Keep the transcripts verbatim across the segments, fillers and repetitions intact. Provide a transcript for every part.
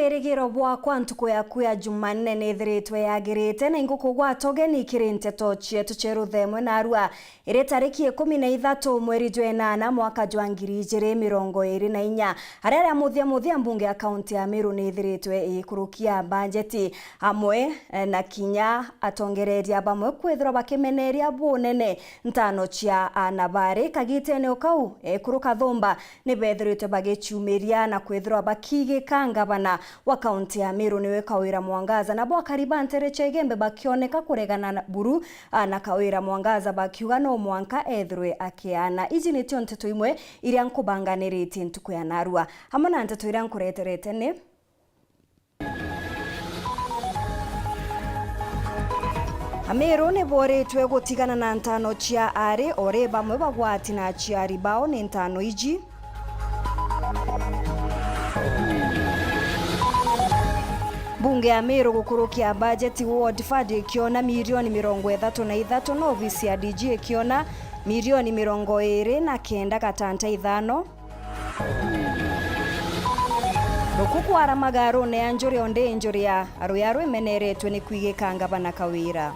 Irigiro bwakwa ntuku yaku ya Jumanne nithiritwe yagirite na ingukugwata ugeni kiri nteto cietu cia ruthemwe narua. Iri tariki ikumi na ithatu mweri jwa inana mwaka jwa ngiri ijiri mirongo iri na inya, aria ria muthia muthia mbunge ya kaunti ya Meru nithiritwe igikurukia bajeti, amwe, eh, na kinya atongereria bamwe kwithirwa bakimeneria bunene ntano cia anabari kagitene o kau, ekuru kathumba ni beethiritwe bagiciumiria na kwithirwa bakigika ngavana wa kaunti ya Meru niwe Kawira Mwangaza, nabo akari ba ntere cia Igembe bakioneka kuregana na buru, a, na Kawira Mwangaza bakiuga no mwanka ethirwe akiana. Iji nicio nteto imwe iria nkubanganiritie ntuku ya narua. Hamwe na nteto iria nkureterete ni Ameru ni boritwe gutigana na ntano cia ari, o ri bamwe bagwati na aciari bao ni ntano iji. Mbunge ya Meru gukurukia bajeti ward fund ikiona milioni mirongo ithatu na ithatu na obisi ya D G ikiona milioni mirongo iri na kenda gatanta ithano. Rukuku aramaga arune ya njuri o ndi njuri ya aruya rwimeneretwe ni kwigika ngavana Kawira.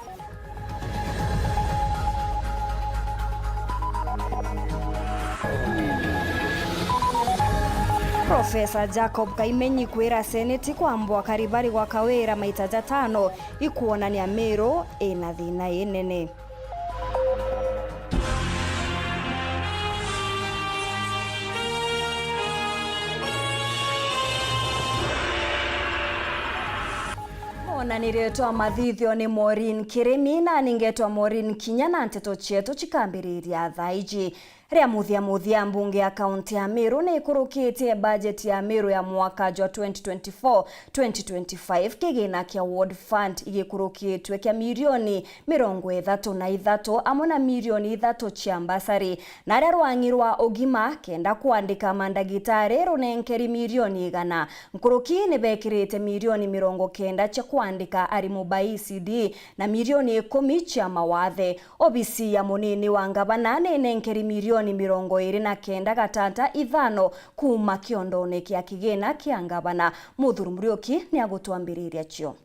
Profesa Jacob Kaimenyi kwira seneti kwambwa karibari gwa Kawira maita jatano ikwonania Meru ina thina inene. Monanirio twa mathithio ni Maureen Kirimi, nani ngetwa Maureen Kinya, na nteto cietu cikambiriria thaa iji. Ria muthia muthia, mbunge ya kaunti ya Meru ni ikurukitie bajeti ya Meru ya mwaka jwa twenty twenty-four twenty twenty-five, kigina kia ward fund igikurukitwe kia milioni mirongo ithatu na ithatu, amwe na milioni ithatu cia mbasari, na aria rwang'i rwa ugima kenda kwandika mandagitari runenkeri milioni igana. Nkuruki ni bekirite milioni mirongo kenda cia kwandika arimu ba E C D na milioni ikumi cia mawathe. Obisi ya munini wa ngavana ni nenkeri milioni mirongo iri na kenda gatanta ithano kuuma kiondone kia kigina kia ngavana. Muthuri Muriuki ni agutwambiriria cio.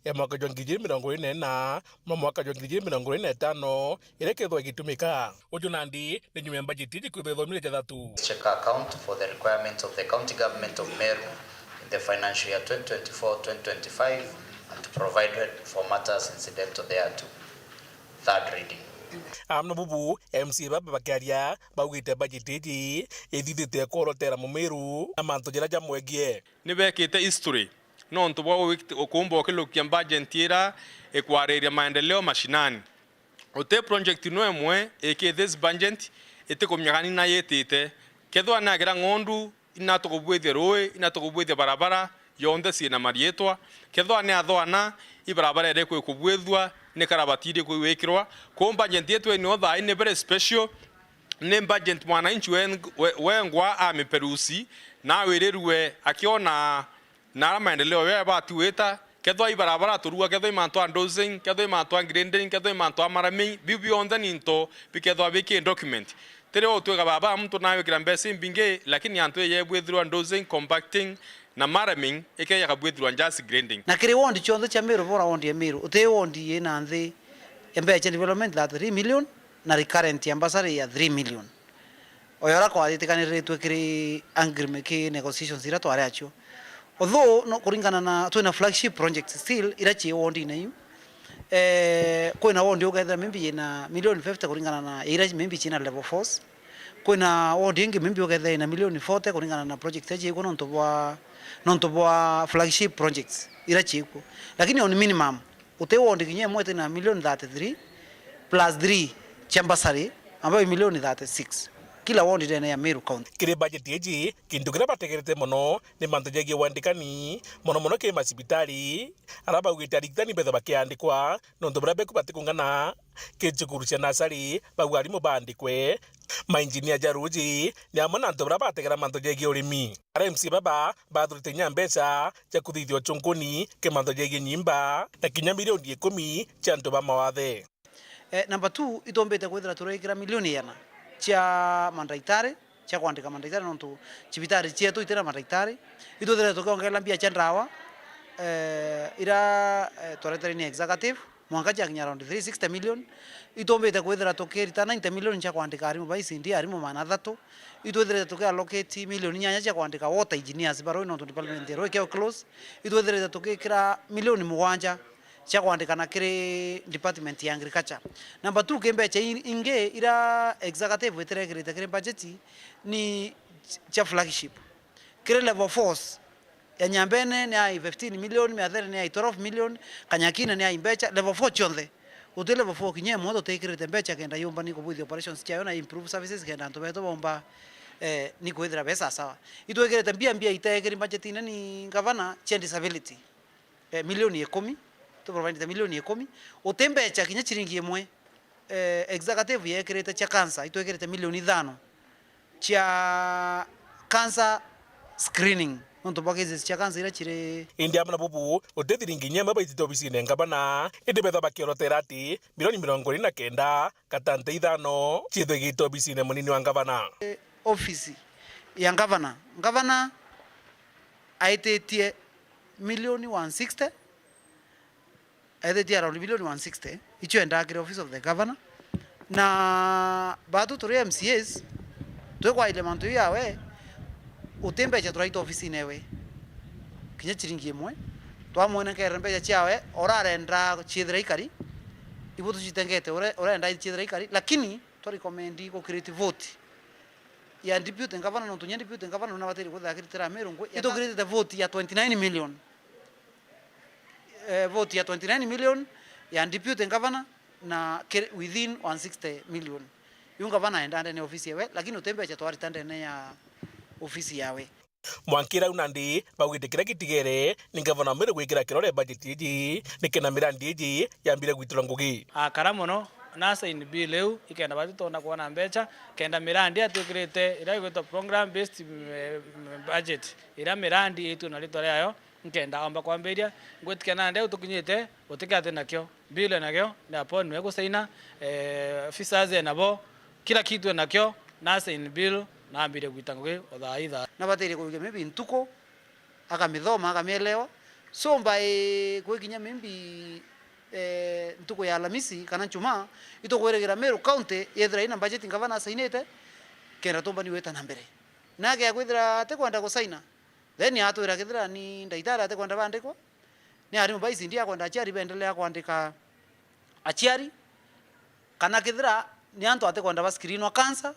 Ya mwaka jwa ngiri ijiri mirongo iri na ina na mwaka jwa ngiri ijiri mirongo iri na itano iria ikethirwa igitumika. Uju nandi ni nyuma ya bajeti iji kwithirwa ithomire jathatu. Check account for the requirements of the County Government of Meru in the financial year twenty twenty-four twenty twenty-five and provided for matters incidental thereto. Third reading. Amwe na bubu, M C A baba bakiaria baugite bajeti iji ithithite kworotera mumiru na mantu jaria jamwegie. Ni bekite history nontu bwa gwit-, ukumba ukilukia budget ira ikwariria maendeleo mashinani. Uti project no imwe iki this budget itikumenya kana ina yitite. Kethwa ni agira ng'ondu, ina tukubwithia rui, ina tukubwithia barabara, yonthe ciina mariitwa. Kethwa ni athwana, i barabara iriku ikubwithua, ni karabati iriku igwikirwa. Kou budget yetu ino thaa ii ni very special, ni budget mwananchi wen-, we-, wengwa amiperusi, na awirirue akiona na ara maendeleo yo yabati gwita, kethwa i barabara turua, kethwa i mantu a dozing, kethwa i mantu a grading, kethwa i mantu a marraming, biu bionthe ni into bikethwa biki document. Tiri utwika baba muntu nawikira mbeca imbingi, lakini antu eye bwithirwa dozing, compacting na marraming, ikeja kabwithirwa just grading. Na kiri ward cionthe cia Meru, bora ward ya Meru, uti ward ina nthi ya mbeca cia development thirty-three million na recurrent ya bursary ya three million. Oyo uria kwathitikaniriritwe kiri agreement, ki negotiations iria twari acio. Although, no, kuringana na, twina flagship projects still, iria cii ward-ine iu. Eh, kwina ward ukethira maybe yina million fifty kuringana na iria maybe cina level fours. Kwina ward ingi maybe ukethira yina million forty kuringana na project iria ciikuo nontu bwa, nontu bwa flagship projects iria ciikuo. Lakini on minimum, uti ward kinya imwe itina million thirty-three plus three cia bursary, ambayo i million thirty-six. Kila ward ndene ya Meru County. Kiri budget iji, kintu kiria bategerete mono ni mantu jegie wandikani, mono mono kiri macibitari, aria baugite arigitani bethe bakiandikwa, nontu baria beku batikungana, kiri cukuru cia nasari, bauga arimu baandikwe, mainjinia ja ruji, ni amwe na antu baria bategera mantu jegie urimi. Aria M C A baba bathurite inya mbeca cia kuthithia uchunkuni, kimanto jegie nyimba, na kinya milioni ikumi cia antu ba mawathe. Eh, number two, itumbite kwithira turikira milioni igana cia mandaitari, cia kwandika mandagitari, nontu cibitari cietu itina mandagitari. Itwithirite tukiongerera mbia cia ndawa, eh, ira, eh, twaretere ni executive, mwanka ciakinya around three sixty million. Itumbite kwithira tukirita ninety million cia kwandika arimu ba E C D, arimu magana athatu. Itwithirite tukiallocate milioni inyanya cia kwandika water engineers barui, nontu department yeru ikio close. Itwithirite tukikira milioni mugwanja cia kwandikana kiri department ya agriculture. Number two, ki mbecha i-, ingi ira executive itirekirite kiri budget ni ch-, cia flagship. Kiri level fours, ya Nyambene ni ai fifteen million, Miathere ni ai twelve million, Kanyakina ni ai mbecha, level four cionthe. Guti level four kinya imwe tutikirite mbecha kenda yumbani kubwithia operations ciayo na improve services kenda antu betu baumba, eh, ni kwithira be sawasawa. Itwikirite mbia mbia itekiri budgetine ni ngavana cia disability. Eh, milioni ikumi, tu provide milioni ikumi, uti mbecha kinya chiringi imwe, eh, executive yekirite cia cancer, itwikirite milioni ithano cia cancer screening, nontu bwa cases cia cancer iria chiri. Indi amwe na bubu, uti thiringi inya imwe baitite obisine ya ngavana, indi betha bakiorotera ati milioni mirongo iri na kenda gatante ithano ciithigite obisine munini wa ngavana. Eh, ofisi ya ngavana, ngavana aititie milioni one sixty, aithitie around milioni one sixty, icio endaa kiri office of the governor. Na batu turi M C As, twikwaile mantu iu yawe, uti mbecha turaita ofisine ewe, kinya chiringi imwe. Twamwonekere mbecha ciawe, urarenda ciithira ikari, ibu tucitengete, ure-, urenda ciithira ikari, lakini twa recommend ku create vote ya deputy governor, nontu nya deputy governor nabataire kwithira akiritira Meru ngui. Itukiritite vote ya twenty nine million. Eh, vote ya twenty nine million ya deputy governor na kiri within one sixty million. Iu ngavana aenda ndene ya ofisi yawe, lakini uti mbecha twarita ndene ya ofisi yawe. Mwankira u nandi baugite kiria gitigere ni ngavana wa Meru gwikira kirore budget iji, nikenda mirandi iji yambire gwitirwa ngugi. Akara mono, na sign bill iu, ikenda batu twona kwona mbecha, kenda mirandi atwikirite iria igwitwa program based, eh, budget, iria mirandi itwe na ritwa riayo, nkenda omba kwambiria, ngwitikia nandi au tukinyite, gutikati nakio. Bill enakio, ni appointment egusaina, eh, officers enabo, kila kitu enakio, na sign bill, na ambire gwita ngugi o thaa ithaa. Nabataire kurukia maybe ntuku, akamithoma, akamielewa. So by gwikinya maybe, eh, ntuku ya Alamisi kana Njumaa, itukwirigira Meru County yethira ina budget ngavana asainite, kenda tumbani gwita na mbere. Nake akwithira atikwenda gusaina, then atwira kethira ni ndagitari atikwenda bandikwa, ni arimu ba E C D akwenda aciari beendelea kwandika aciari, kana kethira ni antu atikwenda ba screenwa cancer,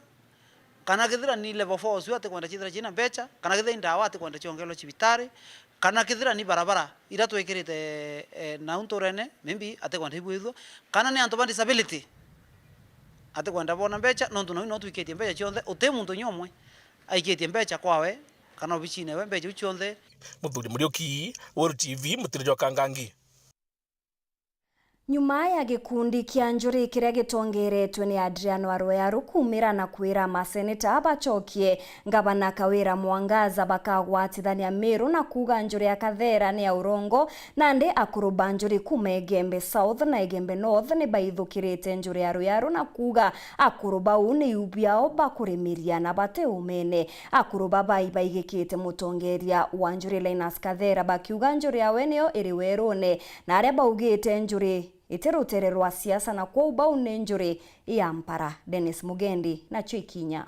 kana kethira ni level four ucio atikwenda ciithira ciina mbecha, kana kethira ni ndawa atikwenda ciongerwa cibitari, kana kethira ni barabara iria twikirite, eh, nau nturene, maybe atikwenda ibwithua, kana ni antu ba disability atikwenda bona mbecha, nontu nau no twikitie mbecha cionthe, uti muntu inya umwe aikitie mbecha kwawe kana obicine ewe mbecha iu cionthe. Muthuri Muriuki, Weru T V, mutiri jwa Kangangi. Nyuma ya gikundi kia njuri kiria gitongeretwe ni Adriano Arwearu kuumira na kwira maseneta bacokie ngavana Kawira Mwangaza bakagwatithania Meru na kuuga njuri ya Kathera ni ya urongo, nandi akuru ba njuri kuuma Igembe South na Igembe North ni baithukirite njuri ya Arwearu na kuuga akuru bau ni iu biao bakurimiria na bati umene. Akuru baba ibaigikite mutongeria wa njuri Linus Kathera bakiuga njuri yawe niyo iri werune, na aria baugite njuri iti rutere rwa siasa, na kwou bau ni njuri ya mpara. Dennis Mugendi nacio ikinya.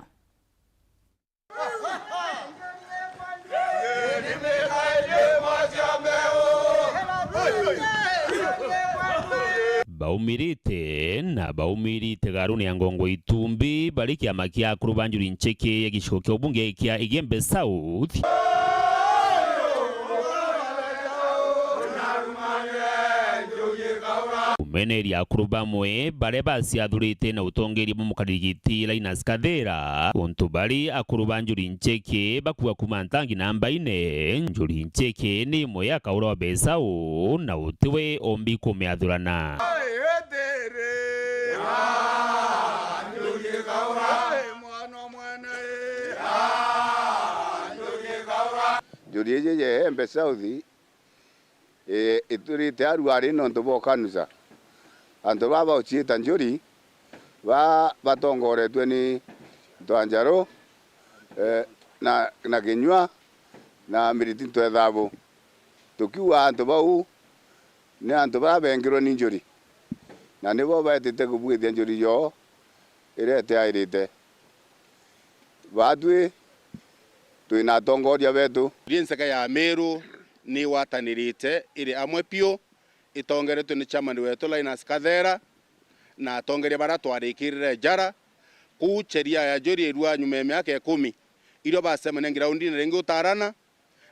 Baumirite na baumirite garuni ya Ngongo Itumbi bari kiama kia akuru ba njuri ncheke ya gicigo kia ubunge kia Igembe South. Kumeneria akuru bamwe baria baciathurite na utongeria bwa mukariri giti Linus Kathera, untu bari akuru ba njuri ncheke bakuga kuma ntangi na mbaine, njuri ncheke ni imwe ya kaura wa Besau na utiwe ombi kumiathurana. Njuri iji ya Igembe South, ii, iturite aruari nontu bwa ukanusa. Antu baa bauciita njuri, baa batongoretue ni Ntwanjaru, eh, na, na kinyua na miriti ntwethabu. Tukiuga antu bau ni antu baria bengirwe ni njuri, na nibo baetite kubwithia njuri yoo iria itiairite. Baatwi twina atongoria betu. Ri nseke ya Meru ni igwatanirite iri amwe piu, itongeretwe ni chairman wetu Linus Kathera na atongeria baria twarikirire njara. Kuu sheria ya njuri irua nyuma ya miaka ikumi, irio bacemania ngiraundine ringi utarana,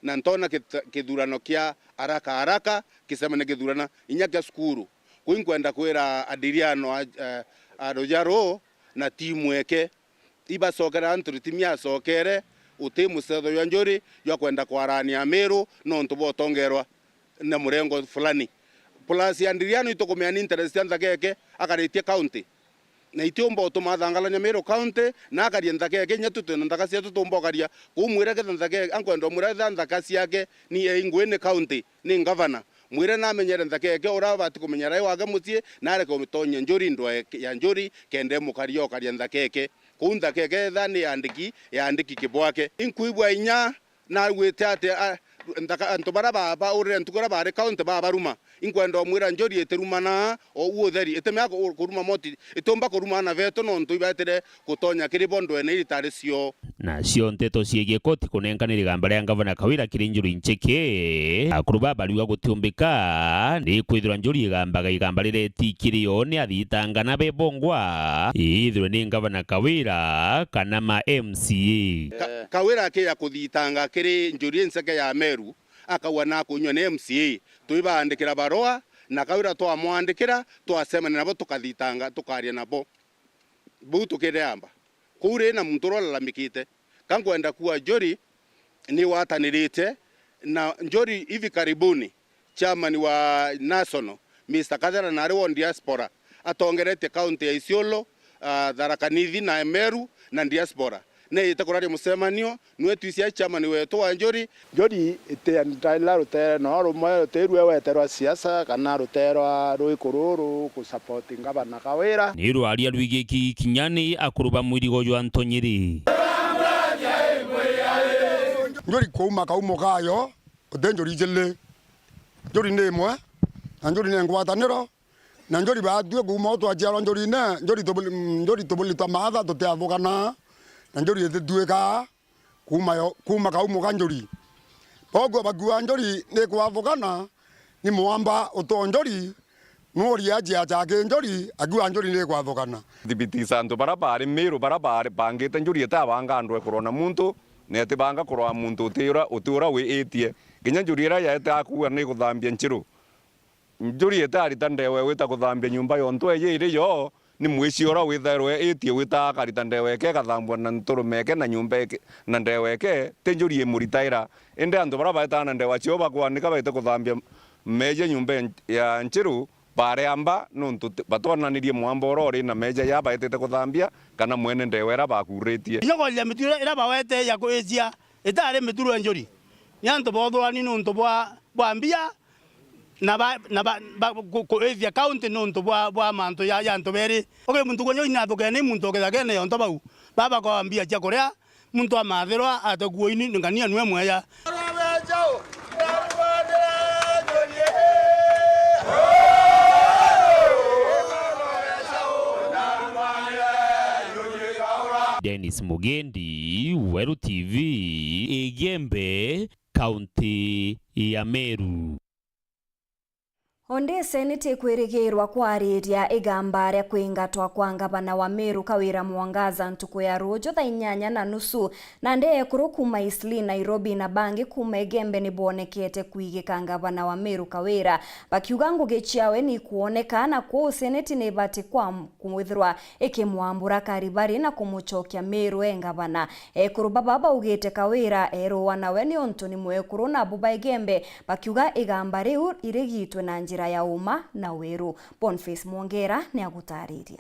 na ntona kith-, kithurano kia haraka haraka, kicemania kithurana inya kia cukuru. Kuu inkwenda kwira Adriano a, eh, a Rujaru na timu eke, ibacokere antu ritimi acokere, uti mucetho jwa njuri jwa kwenda kwarania Meru nontu bwa utongerwa na murengo fulani. Plus Adriano itukumea ni interest ya nthaka eke akaritie county. Na itiumba utuma athangalania Meru County, na akaria nthaka eke, inya tu twina nthaka cietu tuumba ukaria. Kuu mwire ketha nthaka eke, ankwenda umwira ketha nthaka ciake ni ei ngui ni county, ni ngavana. Mwire namenyere nthaka eke uria abati kumenyera i wake mucii, na areke gutonyia njuri ndwa eke, ya njuri, kenda imukaria ukaria nthaka eke. Kuu nthaka eke etha ni yandiki, yandiki kibwake. Inkwigua inya, na wite ati, a, nthaka, antu baria ba, baurire ntuku iria bari county babaruma. Inkwenda umwira njuri itirumana o u utheri, itimea ku-, kuruma moti, itiumba kuruma ana betu nontu ibaetire gutonya kiri bo ndwene iria itari cio. Nacio nteto ciegie koti kunenkana irigamba ria ngavana Kawira kiri njuri nchiki, akuru baba bariuga gutiumbika ni kwithirwa njuri igambaga igamba riria iti kiri yo ni athitanga na bebongwa, ithirwe ni ngavana Kawira kana ma M C A. Ka-, Kawira akija kuthitanga kiri njuri nseke ya Meru, akauga nakunywa ni M C A. Twibaandikira barua, na Kawira twamwandikira, twacemania nabo tukathitanga, tukaria nabo. Buu tukiriamba. Kuu ri na muntu uria ulalamikite. Ka nkwenda kuuga njuri ni watanirite na njuri hivi karibuni, chairman wa National, Mister Kathera, na ari wa diaspora, atongeretie county ya Isiolo, ah, Tharaka Nithi na Meru na diaspora. Neete kuraria mucemanio, nwe twisia chairman wetu wa njuri. Njuri itiandaira rutere no rumwe, ruti rwe weterwa siasa kana ruterwa rwiku ruru ku support ngavana Kawira. Ni rwaria rwigiki kinyani akuru ba mwirigo jwa Ntonyiri. Njuri kuuma kaumo kayo, uti njuri ijili. Njuri ni imwe, na njuri ni ngwataniro, na njuri baatwi kuuma u twaciarwa njurine, njuri tubuli-, njuri tubulitwa maatha tutiathugana, na njuri ititwika kuuma yo, kuuma kaumo ka njuri. Boguo bakiuga njuri ni kwathugana, ni mwamba utonjori, nuuria aciaca ki njuri, akiuga njuri ni kwathugana. Thibitisa antu baria baari Miru, baria baari bangite njuri itabanga andu ekurwa na muntu, na itibanga kurwa muntu uti ura, uti ura wiitie. Kinya njuri iria yaete akuuga ni kuthambia nchiru. Njuri itarita ndewe wita kuthambia nyumba yontu eeji iri yo, ni mwicii uria withairwe itie wita akarita ndewe eke ikathambua na nturume eke na nyumba eke, na ndewe eke, ti njuri imuritaira. Indi antu baria baetaa na ndewa ciao bakwanika baite kuthambia meeja nyumba ya nchiru, bareamba nontu ti-, batwonanirie mwamba uria uri na meeja ya baetete kuthambia kana mwene ndewa iria bakuuritie. Inya kwarira mitu iria, iria bawete ya kuicia, itari mitu rwa njuri. Ni antu boothurani nontu bwa, bwa mbia, na ba, na ba, ba, ku, kuithia county nontu bwa, bwa mantu ja, ja antu beeri. Okay, muntu gwenye inathukene i muntu okethagene yonto bau. Baba kwa mbia cia kuria, muntu amathirwa atakuo ini ngania nwe mweya. Dennis Mugendi, Weru T V, Igembe, Kaunti ya Meru. Onde Seneti ikwirigirwa kwariria igamba ria kwingatwa kwa ngavana wa Meru Kawira Mwangaza ntuku ya ruuju thaa inyanya na nusu, na ndee ekuru kuuma Eastleigh, Nairobi, na bangi kuuma Igembe ni boonekete kwigika ngavana wa Meru Kawira, bakiuga ngugi ciawe ni ikwoneka, na kwou Seneti ni ibati kwa kwithirwa ikimwambura karibari na kumucokia Meru e ngavana. Ekuru baba baugite Kawira erua nawe niuntu ni mwekuru, nabo ba Igembe bakiuga igamba riu irigitwe na njira ya uma na weru. Boniface Mwongera ni agutariria.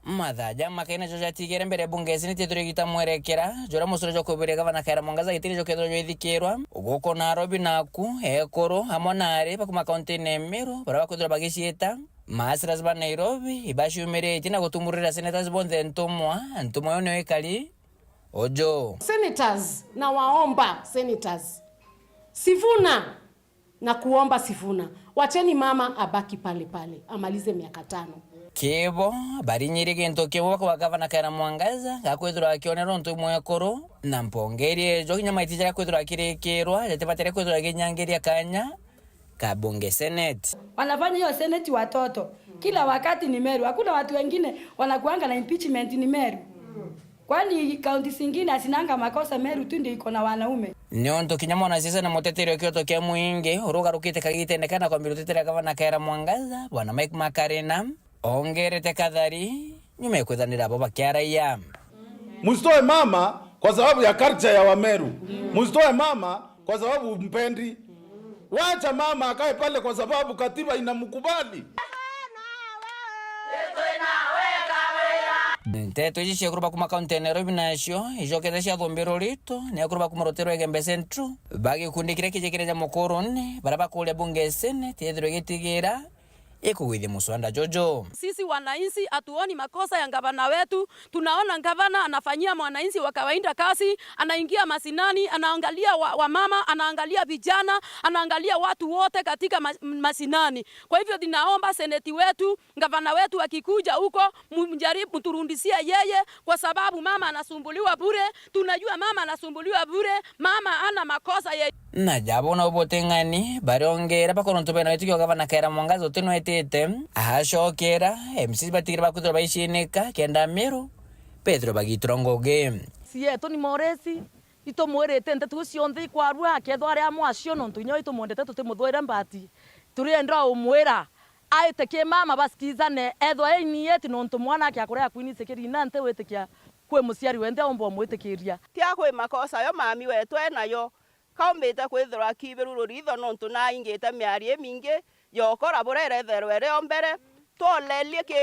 Mathaa ja makaina jo jatigere mbere bunge Seneti ithirwe igita mwerekera, juria mucoro jwa kubiria gavana Kawira Mwangaza giti ni jukethirwa jwithikirwa. Guku Nairobi naku, ekuru amwe na aari ba kuuma kauntine ya Meru, baria bakwithirwa bagiciita, Mahasilas ba Nairobi ibaciumiritie na gutumurira senators bonthe ntumwa. Ntumwa iu niyo ikari Ojo. Senators, nawaomba senators, Sifuna, na kuomba Sifuna, wacheni mama abaki pale pale, amalize miaka tano. Kibo, barinyirie gintu kimwe kwa gavana Kawira Mwangaza, gakwithirwa akionera untu mwekuru, na mpongeri ejo kinya maiti jaria kwithirwa akirikirwa, jatibatire kwithirwa aginyangiria kanya ka bunge senate. Wanafanya hiyo senate watoto. Kila wakati ni Meru. Hakuna watu wengine wanakuanga na impeachment ni Meru. Kwani kaunti zingine hazinanga makosa, Meru tu ndio iko na wanaume? Niuntu kinya mwanasiasa na muteteri wa kioto kia mwingi urugarukite kagitene kana kwambia uteteria gavana Kawira Mwangaza, bwana Mike Makarina, ongerete kathari nyuma ya kwithanira abo bakiaraia. Msitoe mama kwa sababu ya culture ya Wameru. Msitoe mama kwa sababu mpendi. Wacha mama akae pale kwa sababu katiba inamkubali. Nteto iji cia kurumba kuma kaunti ya Nairobi nacio icokete ciathumbirwa rito ni akurumba kuma ruteere rwa Igembe Central, ba gikundi kiria kijikire ja Mukurune, baria bakuria bunge senate yethirwe igitigira ikugwithia muswanda juju. Sisi wananchi hatuoni makosa ya gavana wetu. Tunaona gavana anafanyia mwananchi wa kawaida kazi, anaingia mashinani, anaangalia wa, wamama, anaangalia vijana, anaangalia watu wote katika ma, mashinani. Kwa hivyo ninaomba seneti wetu, gavana wetu akikuja huko, mu, mjaribu, mturudishie yeye, kwa sababu mama anasumbuliwa bure. Tunajua mama anasumbuliwa bure, mama hana makosa ye. Na jabo nabo boting'ani bariongera bakora untu bena witikio gavana Kawira Mwangaza utinwetite, acokera M Cs batigire bakwithirwa baicinika kenda Meru bethirwe bagitura ngugi. Si yetu ni Moresi, itumwirite nteto cionthe ikwarua, akethwa ari amwe acio, nontu inya itumwendete tutimuthwire mbati. Turienda umwira aite ki mama basikizane, ethwa e inieti nontu mwana ake akurea kwinisi kirina nti witikia kwi muciari wenthe aumba umwitikiria. Tia kwi makosa yo mami wetu enayo, kaumbite kwithirwa akiibirurwa ritho nontu naingite miario imingi yokora buria iretherwa iri o mbere. Twolerie ki,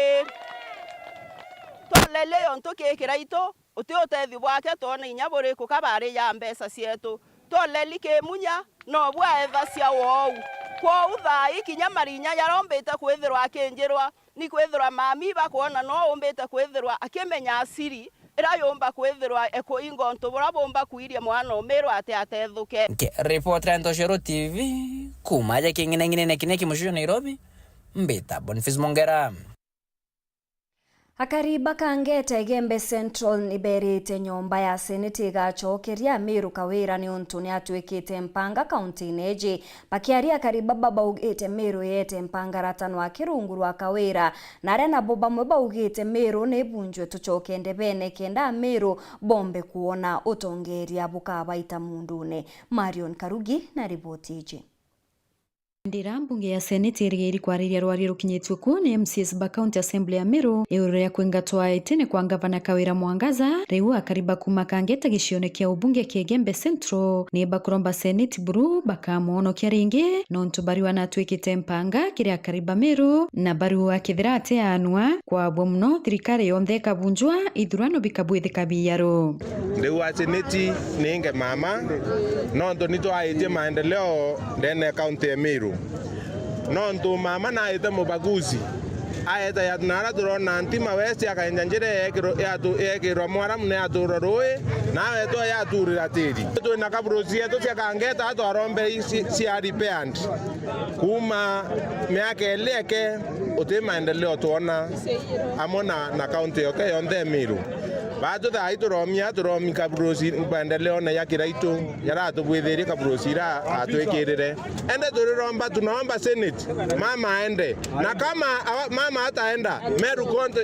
twolerie yontu ki kiraitu, uti utethio bwake twona inya buriku ka bari ya mbeca cietu. Twolerie ki munya, nobu aethacia wou. Kwou thaa ii kinya marinya jaria umbite kwithirwa akinjirwa, ni kwithirwa mami bakwona no umbite kwithirwa akimenya asiri iria yumba kwithirwa ekuinga untu buria bumba kwiria mwana umiru ati atethuke. Nkiripotera Ntoshero T V, kuuma aja king'inang'inene kiria kimucucu Nairobi, mbita Boniface Mongera. Akari ba Kangeta Igembe Central ni berite nyomba ya seneti igacokeria Amiru Kawira niuntu ni atwikite mpanga kaunti-ini iji. Bakiaria, akari baba baugite Miru yeete mpangaratano aki rungu rwa Kawira, na aria nabo bamwe baugite Miru ni ibunjwe tucoke ndebene kenda Amiru bombe kwona utongeeria bukabaita muundune. Marion Karugi na riboti iji. Ndira mbunge ya Seneti irigiri kwariria rwaria rukinyitue ku ni M C S ba County Assembly ya Miru iguru ria kwingatwa itine kwa Ngavana Kawira Mwangaza, riu akari ba kuuma Kangeta gicione kia ubunge kia Igembe Central ni bakuromba Seneti buru bakamwonokia ringi, nontu bariu anatwikite mpanga kiri akari ba Miru, na bariu akethira atiaanua, kwabua muno thirikari yonthe ikabunjwa, ithurano bikabwithika biaru. Riu a Seneti ninge mama, nontu ni twaitie maendeleo ndene ya kaunti ya Miru. Nontu mama naite mubaguzi, aeta ya, na aria turona Ntima West akaenja njira yekirwo-, yatu-, yekirwa mwaramu na yaturwa rui, na awetwa yaturira tiri. Twina kaburuci yetu cia Kangeta twarombe i-, ci-, cia repaired. Kuuma miaka ili eke, uti maendeleo twona amwe na, na kaunti yoke yonthe ya Miru. Batu thaa ii turomia, turomi kaburuci maendeleo na ya Kiraitu, jaratubwithirie kaburuci ira atwikirire. Ende turiromba, tunaomba Senate, mama aende. Na kama awa-, mama ataenda, Meru County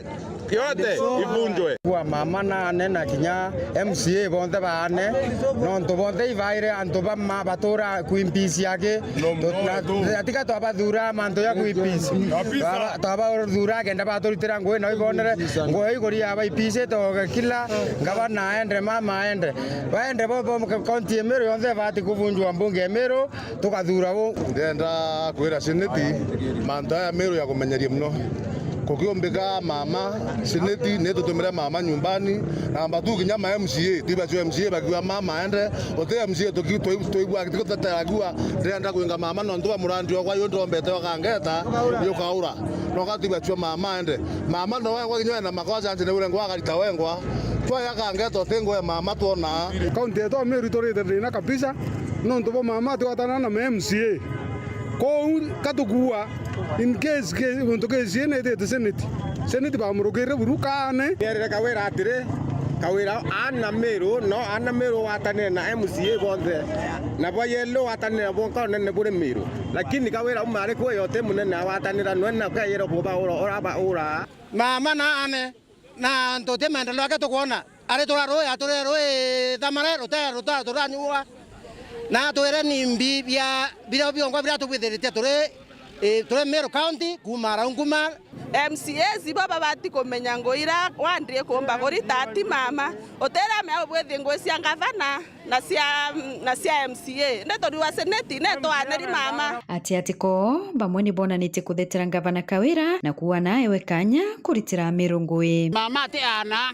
yote ivunjwe. Kwa mama na ane na kinya M C A bonthe baane, nontu bonthe ibaire antu ba ma batura Queen Peace aki. Tu-, na, na tiga twabathura mantu ya Queen Peace. Kabisa. Twaba-, twabathura kenda baturitira ngui na ibonere. Ngui iguri ya bai Peace toge kila, ngavana aende, mama aende. Baende bo, bo, kaunti ya Meru yonthe ibati kubunjwa mbunge ya Meru. Tukathura u. Ndenda kwira Seneti mantu aya Meru ya kumenyeria muno. Kukiumbika mama, Seneti ni tutumire mama nyumbani, namba tu kinya ma M C A, tiba cio M C A bakiuga mama aende, uti M C A tuki-, twi-, twigua tigutetera kiuga ndenda kwinga mama nontu wa murandi okwa yu ndombete wa Kangeta, yukaura. Noka tiba cio mama aende. Mama no wengwa kinya ena makosa nje ni urengwa akarita wengwa. Twayaga ngeto ti ngwe mama twona. Kaunti yetu ya Meru iturite thina kabisa, nontu bwa mama atiwatana na ma M C A. Kou katukua, in case ke-, muntu kesi ene ithite seneti. Seneti bamurukire buru kaane. Nierire Kawira atiri, Kawira aana Meru, no aana Meru watanire na M C A bonthe. Na bwa yellow watanire na bwonka unene buri Meru. Lakini Kawira uma ari kwi yote munene awatanira nwe na kayero buba ura, uraba ura. Mama na ane. Na antu ti maendeleo ake tukwona. Ari tura rui, aturire rui thamare, ruta, ruta, turanyua. Na atwire nimbi bia, biria biongo biria tubwithiritie turi, eh, turi Meru County, kuma Raunguma. M C As ibo babati kumenya ngui ira wandie kumba kurita ati mama. Utira mea ubwithi ngui cia ngavana. Na cia, na cia M C A, indi turiuga seneti netwaniri mama. Atiatiko bamwe ni bonanitie kuthetera ngavana Kawira na kuuga na ewe kanya kuritira Meru ngui. Mama ati aana,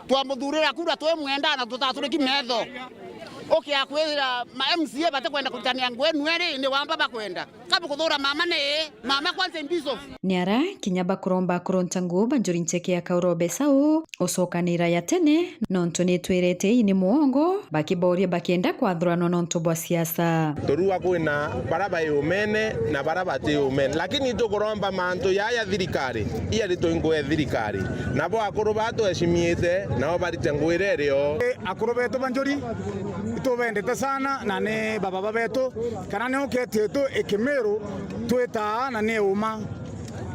twamuthurira kura twimwenda na tutaturiki metho. Ukia kwira ma M C A batikwenda kuritania ngui nweri ni wamba bakwenda. Kabu kuthura mama ni mama kwanza in peace of. Ni ara kinya bakuromba kurunta nguu banjuri ncheke ya Kauro Besau ucokanira ya tene, nontu ni twirete ii ni muongo, bakiboria bakienda kwathuranwa nontu bwa siasa. Turua kwina bara bai umene na bara bati umene, lakini tukuromba mantu yaya thirikari, iya ritwingwe thirikari, nabo akuru ba tweshimiite, nabo barite nguu iria irio. Akuru betu banjuri itubendete sana na ni bababa betu. Kana ni uketi yetu ikimiru twitaa na ni uma.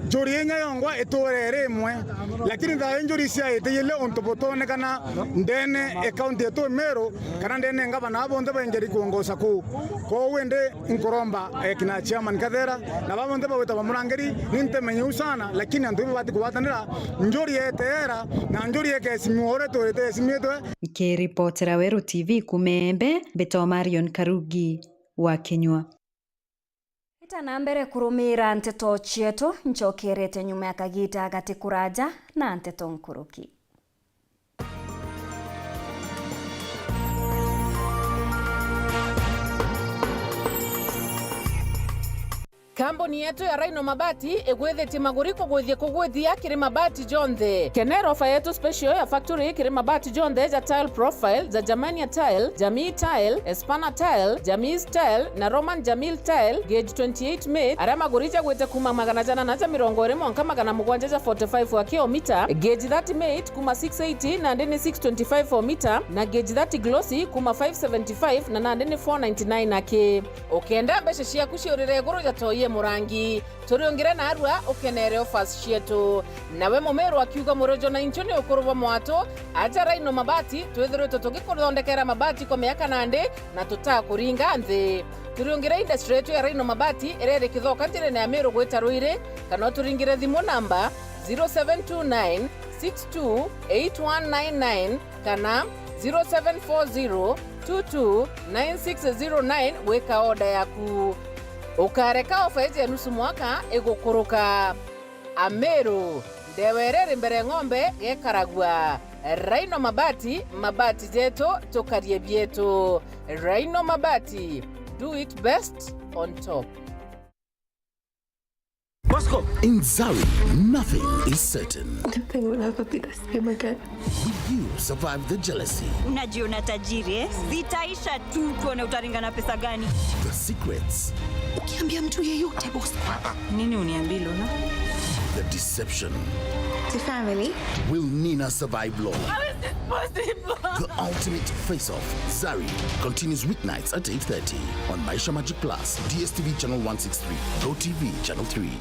Njuri inya yongwa iture iri imwe, lakini thayo njuri ciaite ile untu butonekana ndene e kaunti yetu Meru, kana ndene ngavana bonthe baingeri kuongoca kuu. Kwou indi nkuromba, eh, kina chairman Kathera na baba bonthe bagwitagwa Murangiri, ni ntemenye u sana, lakini antu ibo bati kugwatanira, njuri yeteera na njuri ekesimiwa uria turite esimiitwe. Nkiripotera Weru T V kuuma Embe, mbitwa Marion Karugi wa Kinyua. Ita na mbere kurumiira nteto cietu, ncokerete nyuma ya kagiita gati kuraja na nteto nkuruki. Kambuni yetu ya Rhino Mabati igwithitie maguri kugwithia kugwithia kiri mabati jonthe. Kenera ofa yetu special ya factory kiri mabati jonthe ja Tile Profile, ja Germania Tile, Jamii Tile, Espana Tile, Jamii Tile na Roman Jamil Tile, gauge twenty-eight mate, aria maguri jagwite kuuma magana jana na ja mirongo iri mwanka magana mugwanja ja forty-five wa kilomita, gauge thirty mate kuuma six eighty nandi ni six twenty-five o mita, na gauge thirty glossy kuuma five seventy-five na nandi ni four ninety-nine aki. Ukenda mbeca ciaku ciurire iguru ja toi e murangi, turiungire narua ukenere offers cietu. Nawe mumiru akiuga murojo na inchu ni ukuru bwa mwatu, aja Rhino Mabati, twithiritwe tugikuthondekera mabati kwa miaka nandi na tutakuringa nthi. Turiungire industry yetu ya Rhino Mabati iria iri Kithoka njirene ya Miru gwita Ruiri, kana uturingire thimu namba zero seven two nine six two eight one nine nine kana zero seven four zero two two nine six zero nine gwika oda yaku. Ukareka ofa iji ya nusu mwaka igukuruka. Amiru, ndewa iria iri mbere ng'ombe gekaragua. Rhino Mabati, mabati jetu, tukarie bietu. Rhino Mabati, do it best on top. Bosco. In Zari, nothing is certain. I don't think we'll ever be the same again. Will you survive the jealousy? Unajiona tajiri, eh? Zitaisha tu, tuone utaringa na pesa gani. The secrets. Ukiambia mtu yeyote, boss. Nini uniambie, Luna? The deception. The family. Will Nina survive long? How is this possible? The ultimate face-off, Zari, continues weeknights at eight thirty on Maisha Magic Plus, D S T V channel one six three, Go T V channel three.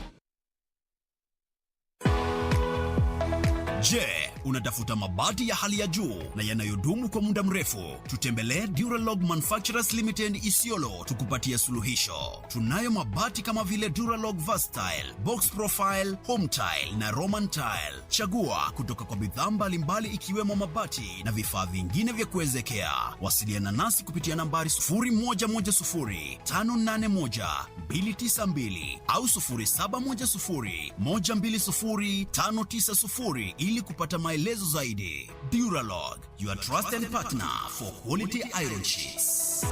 Je, unatafuta mabati ya hali ya juu na yanayodumu kwa muda mrefu? Tutembelee Duralog Manufacturers Limited Isiolo tukupatia suluhisho. Tunayo mabati kama vile Duralog Versatile, Box Profile, Home Tile na Roman Tile. Chagua kutoka kwa bidhaa mbalimbali ikiwemo mabati na vifaa vingine vya kuezekea. Wasiliana nasi kupitia nambari sufuri moja moja sufuri, tano nane moja, mbili tisa mbili au sufuri saba moja sufuri, moja mbili sufuri, tano tisa sufuri ili kupata maelezo zaidi. Duralog, your trusted partner for quality iron sheets.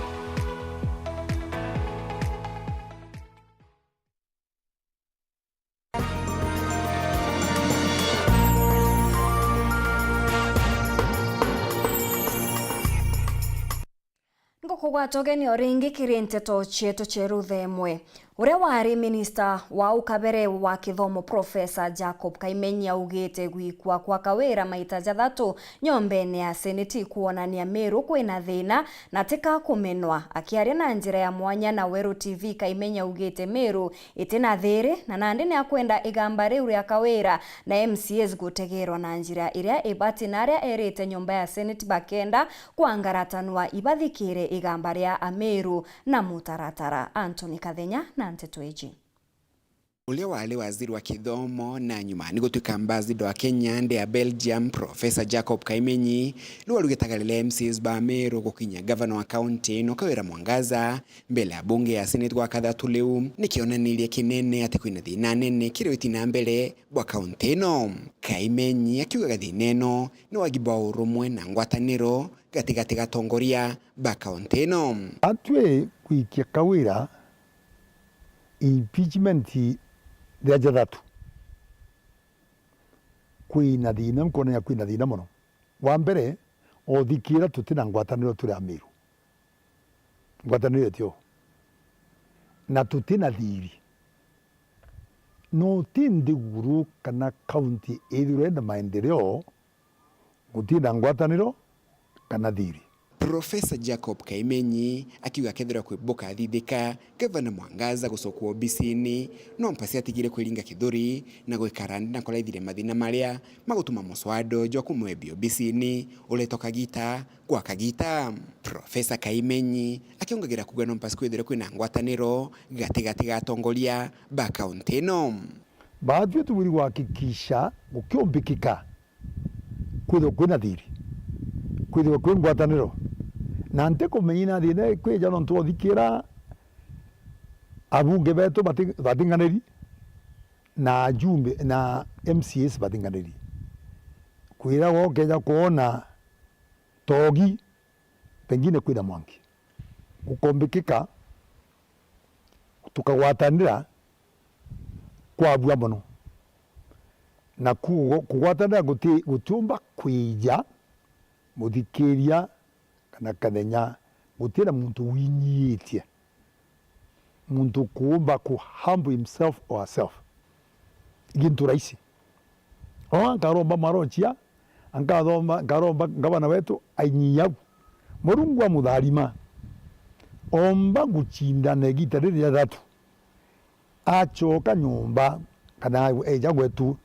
Kugwata ugeni o ringi kiri nteto cietu cia ruthemwe. Uria wari minista wa ukabere wa kithomo, Profesa Jacob Kaimenyi, augite gwikwa kwa Kawira maita jathatu nyombene ya Seneti ikwonania Meru kwina thina na tika kumenwa. Akiaria na njira ya mwanya na Weru T V, Kaimenyi augite Meru itina thiri, na nandi ni akwenda igamba riu ria Kawira na M C As gutegerwa na njira iria ibati, na aria erite nyomba ya Senate bakenda kwangaratanwa ibathikire igamba ria Ameru na mutaratara. Anthony Kathenya na nteto iji. Uria wari waziri wa kithomo na nyuma ni gutuika ambassador wa Kenya ndi ya Belgium, Professor Jacob Kaimenyi, riu arugitaga riria M C As ba Meru gukinya gavana wa kaunti ino Kawira Mwangaza mbele ya bunge ya Senate gwa kathatu riu, ni kionaniria kinene ati kwina thina nene kiri uti na mbere bwa kaunti ino. Kaimenyi akiugaga thina ino ni wagi bwa urumwe na ngwataniro gatigati ga atongoria ba kaunti ino. Atwi gwikia Kawira impeachment ria jathatu, kwina thina, nkwonania kwina thina mono. Wa mbere, othikira tutina ngwataniro turi Ameru. Ngwataniro itio. Na tutina thiri. No ti nthiguru kana kaunti ithirwe na maendeleo gutina ngwataniro kana thiri. Professor Jacob Kaimenyi akiuga kethirwa kwi bukathithika gavana Mwangaza gucokwa obisini, no mpasi atigire kwiringa kithuri na gwikara nthi na kuraithiria mathina maria magutuma muswada uju wa kumwebia obisini uretwa kagita gwa kagita. Professor Kaimenyi akiungagira kuuga no mpasi kwithirwe kwina ngwataniro gatigati ga atongoria ba kaunti ino. Baatwi tubwiri gwakikisha gukiumbikika kwithirwe kwina thiri, kwithirwe kwi ngwataniro. Na ntikumenya ina thina ikwija nontu othikira abunge betu bati-, batinganiri na ajumbe na M C As batinganiri. Kwiragwa ukeja kwona togi, pengine kwina mwanki. Gukombikika tukagwatanira kwabua mono. Na kugo-, kugwatanira guti-, gutiumba kwija muthikiria kana kathenya, gutira muntu winyiitie. Muntu kuumba ku humble himself or herself. Gintu rahisi. O nkaromba marochia, nkathomba, nkaromba ngavana wetu ainyia au. Murungu amutharima. Omba gucindana igita riri ria thatu. Acoka nyomba, kana eja gwetu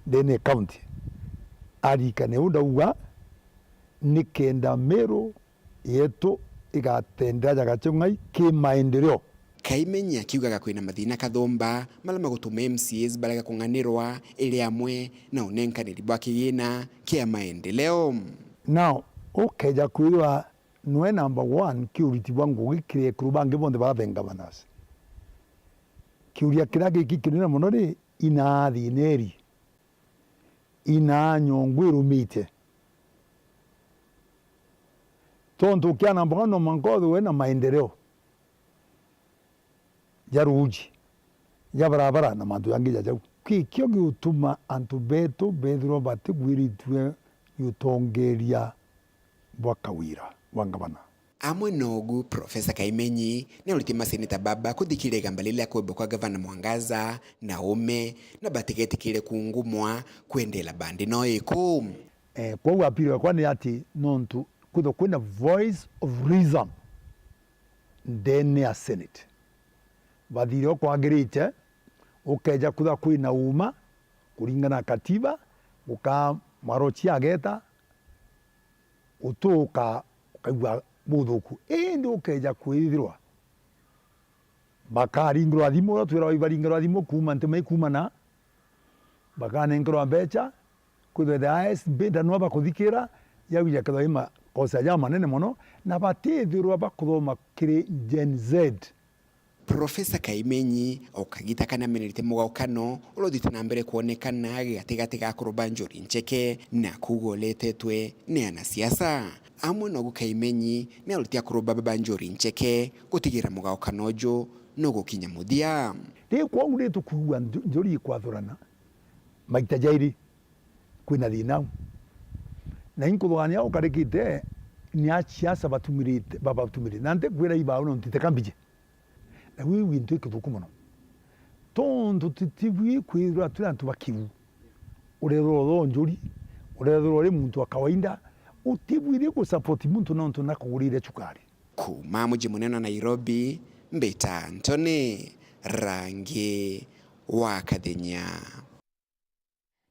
ndene county, arikane u ndauga, nikenda Meru yetu igatendera ja Gachung'ai ki maendeleo. Kaimenyi akiugaga kwina mathina kathumba mala magutuma M C As barega kung'anirwa iri amwe na unenkaniri bwa kigina kia maendeleo. Now, ukeja kwithirwa nwe number one ki uriti bwa ngugi kiri ekuru bangi bonthe bara the governors. Kiuria kiria giki kinene mono ri, inaa thina iri? Inaa nyongo irumite? Tontu ukiana mboga no mwanka withirwe na maendeleo ja ruuji, ja barabara na mantu jangi ja jau. Kikio giutuma antu betu bethirwa batigwiritue giutongeria bwa Kawira bwa ngavana. Amwe nogu, Profesa Kaimenyi ni auritie maseneta baba kuthikiria igamba riria kwemba kwa Gavana Mwangaza na ume, na batigetikire kungumwa kwendela bandi no iku. Eh, kwou appeal yakwa ni ati nontu kwithwa kwina voice of reason ndene ya Senate, bathire o kwagirite, ukeja kwithwa kwina uma kuringana na katiba, guka marochi ageta, utuka ukaigua buthuku. Indi ukeja kwithirwa bakaringirwa thimu, uria twiragwa ibaringirwa thimu kuuma ntima ikuumana, bakanenkerwa mbecha, kwithirwa the highest bidder nwa bakuthikira, yau jakethirwa i makosa jamanene mono, na batithirwa bakuthoma kiri Gen Z. Profesa Kaimenyi o kagita kanamenerite mugaukano uria uthiite na mbere kwonekana gatigati ga akuru ba Njuri Ncheke na kuuga uretetwe ni anasiasa. Amwe nogu Kaimenyi ni auritie akuru baba ba Njuri Ncheke gutigira mugaukano uju nugukinya muthia. Ri kwou ri tukuigua nju-, njuri ikwathurana maita jairi, kwina thina au. Na inkuthugania ukarikite ni a siasa batumirite, babatumirite. Na ntikwira ibao nontu iteka mbiji. Na iu iu into ikithuku mono. Tontu tutibui kwithirwa turi antu ba kiu. Urethirwa uthonjuri, urethirwa uri muntu wa kawaida, utibwiri gusupport muntu nontu nakugurire cukari. Kuuma muji munene wa Nairobi, mbita Ntoni Rangi wa Kathenya.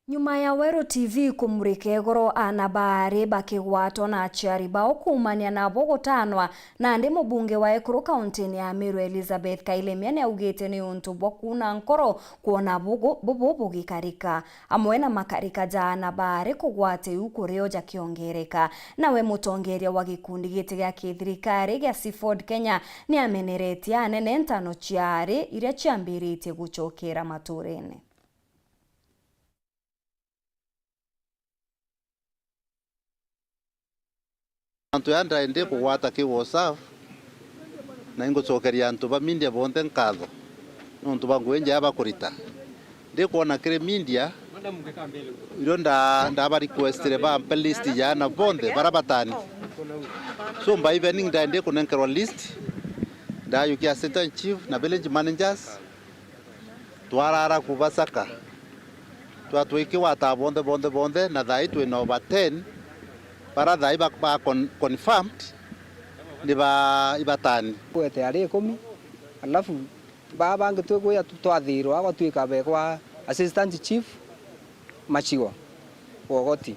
Nyuma ya Weru T V kumurika igoro aana baari bakigwatwa na aciari bao kuumania nabo gutanwa, nandi mubunge wa ekuru kauntiine ya Meru Elizabeth Kailemia niaugite ni untu bwa kuuna nkoro kwona bugu-, bubu bugikarika, amwe na makarika ja aana baari kugwata iu kurio jakiongereka. Nawe mutongeria wa gikundi giti gia kithirikari gia Seafood Kenya niameneretie anene ntano ciaari iria ciambiritie gucokera matuurene. Antu ya ndae ndi kugwata ki WhatsApp, na ingucokeria antu ba media bonthe nkatho nontu bwa ngugi njega bakurita. Ndikwona kiri media, irio nda-, ndaba requestire bampe list ya aana bonthe bara batani. So, by evening ndae ndi kunenkerwa list, ndayukia assistant chief na village managers, twarara kubasaka. Twatwikiwa ata bonthe, bonthe, bonthe, na thaai twina over ten, bara thaai ba, ba con-, confirmed ni ba ibatani. Gwete ari ikumi, alafu baa bangi twikwija tu-, twathirwa gwatwika bekwa assistant chief Machigo Wogoti.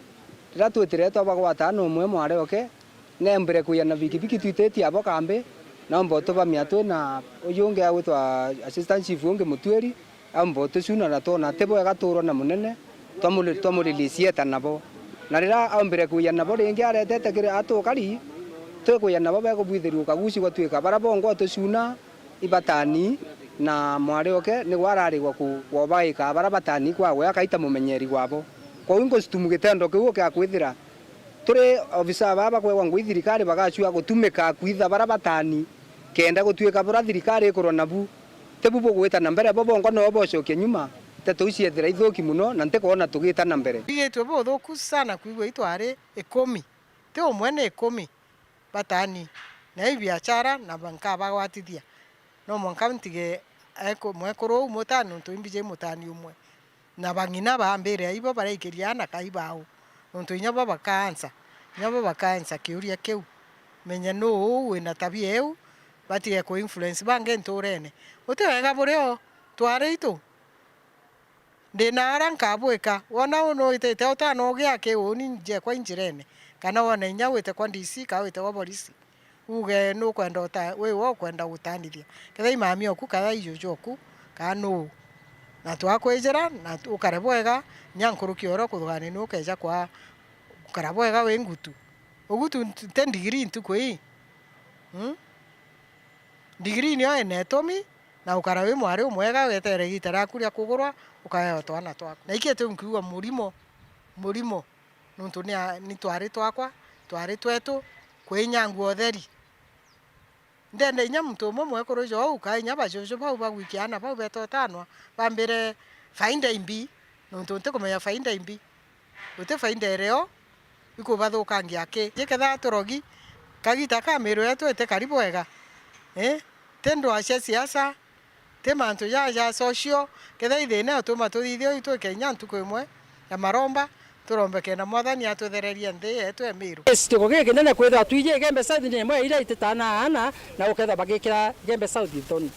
Riria twitire twabagwata na umwe mwari oke, nembire kwija na bikibiki twititie abo kambi, naumba utubamia twi na uju ungi agwitwa assistant chief ungi Mutuiri, aumba utucuna na twona ti bwega tuurwa na munene, twamu-, twamurelease eta nabo. Na riria aumbire kwija nabo ringi aretete kiri atukari, twikwija nabo bekubwithiria ukaguci gwatwika bara bongwa utucuna ibatani, na mwari oke nigwe ararigwa ku-, kwobaika bara batani kwagwe akaita mumenyeri gwabo. Kwou ingustumu gitendo kiu gia kwithira turi ofisa baa bakwegwa ngui thirikari bagacua gutumika kwitha bara batani, kenda gutwika bura thirikari ikurwa nabu, tibu bugwita na mbere, bo bongwa noo bocokia nyuma, nteto iu ciethira ithuki mono na ntikwona tugita na mbere. Igitwe buthuku sana kwigua itwari ikumi, ti umwe ni ikumi batani, na i biachara na ba-, nkabagwatithia. No mwanka ntige eku-, mwekuru uu mutani, nontu imbiji mutani umwe. Na bang'ina bambire aibo baraikiria aana kai bao, nontu inya bo bakaansa, inya bo bakaansa kiuria kiu. Menya nuu uu wina tabia iu, batige ku influence bangi ntuurene. Guti wega burio, twari itu. Ndi na ara nkabwika. Wona uu nuitite utana ugia ki uuni njekwa injirene, kana wona inya wite kwa D C, kana wite kwa borisi, uge nukwenda uta-, wi we ukwenda gutanithia. Kethira i mami oku, kana i juju oku, kana nuu. Na twakwijira, na tu-, ukare bwega, inya nkuruki ya uria ukuthugania nukeja kwa gukara bwega wi ngutu. Ugutu nti-, ti ndigiri ntuku ii. Mm? Ndigiri nio ina itumi, na ukara wi mwari umwega, wetere igiita riaku ria kugurwa, ukaheo twana twaku. Na iki tiu nkiuga murimo, murimo, nontu ni a-, ni twari twakwa, twari twetu, kwi inya ngua utheri. Ndenda inya muntu umwe mwekuru jou, ka inya bajuju bau bagwikia aana bau beta utanwa, bambire faida imbi, nontu ntikumenya faida imbi. Guti faida irio ikubathukangia aki. Jikethaa turogi, kagita ka miiru yetu itikari bwega, eh? Ti ndwaa cia siasa, ti mantu ja, ja social, kethira i thina utuma tuthithia uu itwike inya ntuku imwe ya maromba, turombe kenda Mwathani atwithererie nthi yetu ya miiru. Yes, tuko giki kinene kwithirwa twiji Igembe South ni imwe ya iria ititana aana na ukethirwa bagikira Igembe South nthoni.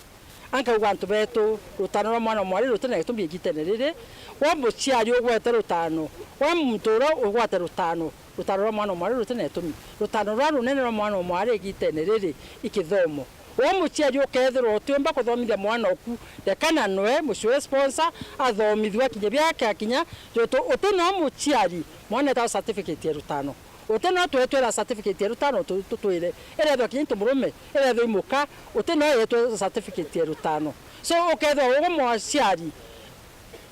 Ankauga antu betu, rutano rwa mwana o mwari ruti na gitumi igitene riri. We muciari ugwete rutano, we muntu uria ugwate rutano, rutano rwa mwana o mwari ruti na gitumi. Rutano ruria runene rwa mwana o mwari igitene riri i kithomo. We muciari ukethirwa utiumba kuthomithia mwana oku, rekana nwe mucii sponsor athomithua kinya biake akinya, jontu uti no muciari, mwana etawa certificate ya rutano. Uti no twetwira certificate ya rutano tu-, tutwire. Irethwa kinya into murume, irethwa imuka, uti no yetwe certificate ya rutano. So, ukethwa ugwe mwaciari,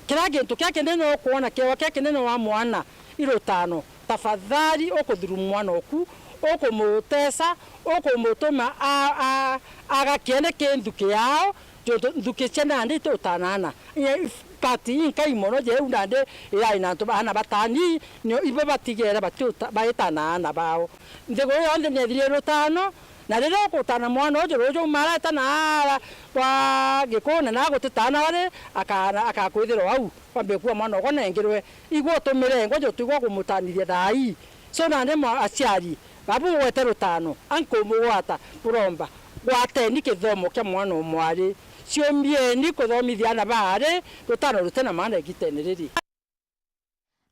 kira gintu kia kinene ukwona kiewa kia kinene wa mwana i rutano, tafadhali ukuthurumu mwana oku, ukumutesa, ukumutuma a-, a-, agakiene kintu kiao, Nthukicia nandi itutanaana. Part inkai mono jeu nandi irari na antu baana batani, nio ibo batigere batiuta-, baitanaana bao. Nthiguru yonthe niethire rutano, na riria ukutana mwana uju ruju umareta na ara kwa Gikuna na gutitana ari, akana-, akakwithirwa au, wambe kuwa mwana ugwe nengirwe. Igwe utumire ngwa jutwigwa kumutanithia thaa ii. So nandi mwa-, aciari, babu ugwete rutano, ankumugwata, buromba, gwateni kithomo kia mwana o mwari. Ciumbieni kuthomithia ana baari, rutano rutina maana igitene riri.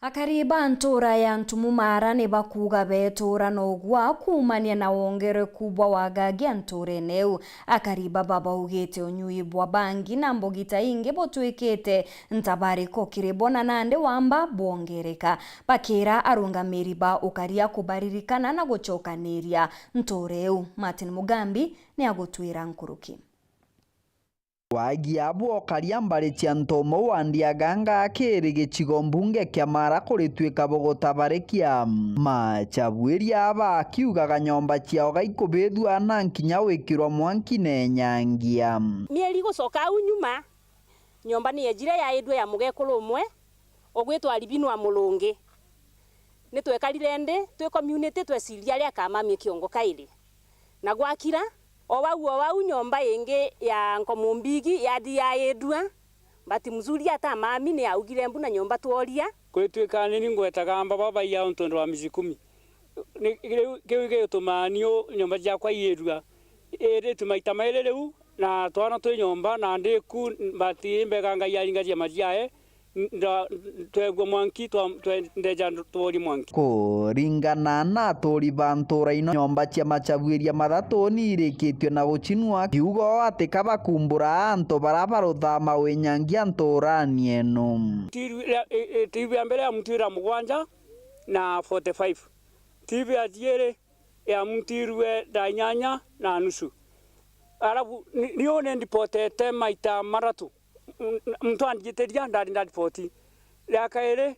Akari ba ntuura ya Ntumu Mara ni bakuuga beetuura na ugwa kuumania na wongereku bwa wagagia ntuurene iu. Akari baba baugite unyui bwa bangi na mbugita ingi butwikite ntabariko kiri bo, na nandi wamba bwongereka. Bakira arungamiri ba ukaria kubaririkana na gucokaniria ntuura iu. Martin Mugambi ni agutwira nkuruki. Wagia bwokaria mbari cia Ntomo wa Ndiaganga kiri gicigo mbunge kia Mara kuritwika bugutabarekia. Machabuiria aba akiugaga nyomba ciao gaikubithua na nkinya wikirwa mwanki nenyangia. Mieri gucoka au nyuma, nyomba ni yejire yaidua ya mugekuru umwe ugwitwa Albino wa Mulungi. Ni twekarire ndi twi community tweciria aria akamamia kiongo kairi. Na gwakira, o wau o wau nyomba ingi ya Nkomumbigi yathi yaidua, but mzuri atamami ni augire mbu na nyomba tworia. Kwitwika ni ni ngwetaga mbaba baiya untu ndwa miezi kumi. Ni, riu kiu gituma niu nyomba ciakwa iirua. Iritu maita mairi riu, na twana twi nyomba, na ndiku, but imbega Ngai aringacia maciae, nda-, twegua mwanki, twa-, twe-, ndeja tworie mwanki. Kuringana na aturi ba ntura ino, nyomba cia machabuiria mathatu ni irikitue na gucinua, kiugo ati ka bakumbura antu bara baruthama winyangia nturani eno. Tiru ya, e, e, tiru ya mbere ya mutu ira mugwanja na forty-five. Tiru ya thiiri ya muntu irue thaa inyanya na nusu. Arabu, ni, ni uni ndipotete maita maratu. M-, m-, muntu andiitiria, ndari ndaripoti. Ria kairi,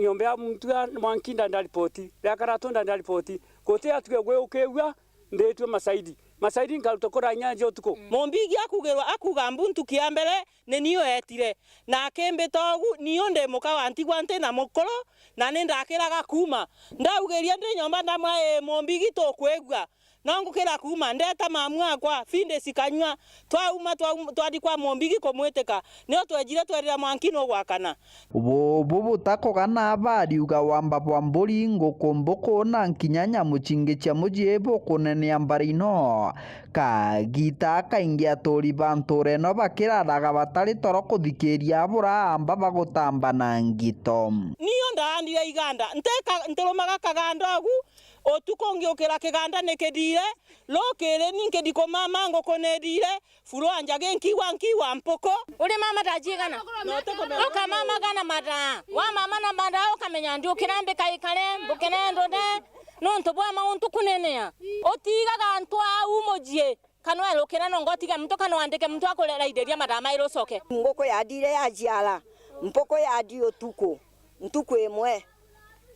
nyomba ya muntu ya mwanki, ndari ndaripoti. Ria karatu, ndari ndaripoti. Guti atuge gwi ukigua, nditue masaidi. Masaidi nkaruta kura inyanya cia utuku. Mumbigi akugirwa, akuga mbu ntuki ya mbere, ni niu eetire, na akimbita ugu, niu ndi muka wa ntigwa nti na mukuru, na ni ndakiraga kuuma. Ndaugirie ndi nyomba ndamwa, "Ii, Mumbigi tukwigua." No ngukira kuuma, ndeta mamu akwa, Findisi Kanyua, twauma, twaum-, twathi kwa Mumbigi kumwitika, nio twejire twerira mwanki nugwakana. Bubu butakugana bariuga wamba bwa mburi, nguku, mbuku na nkinya nyamu cingi cia mucii bukunenea mbari ino. Kagita kaingi aturi ba ntura ino bakiraraga batari toro kuthikiria buraamba bagutamba na ngito. Niyo ndaandire iganda, nteka-, ntirumaga kaganda ugu, utuku ngiukira kiganda nikithire, rukiri ni nkithi kumama nguku nithire, furu anjagi nkiwa nkiwa mpuku. Uri mama ta cigana? Ukamamaga na mathaa. Wamama na mathaa ukamenya ndiukira mbika ikare, mbukire ndune, nontu bwa mauntu kunenea. Utigaga antu au mucii. Kana werukira nongo utige muntu, kana wandike muntu akureraithiria mathaa mairi ucoke. Nguku yathire yaciara, mpuku yathi utuku, ntuku imwe,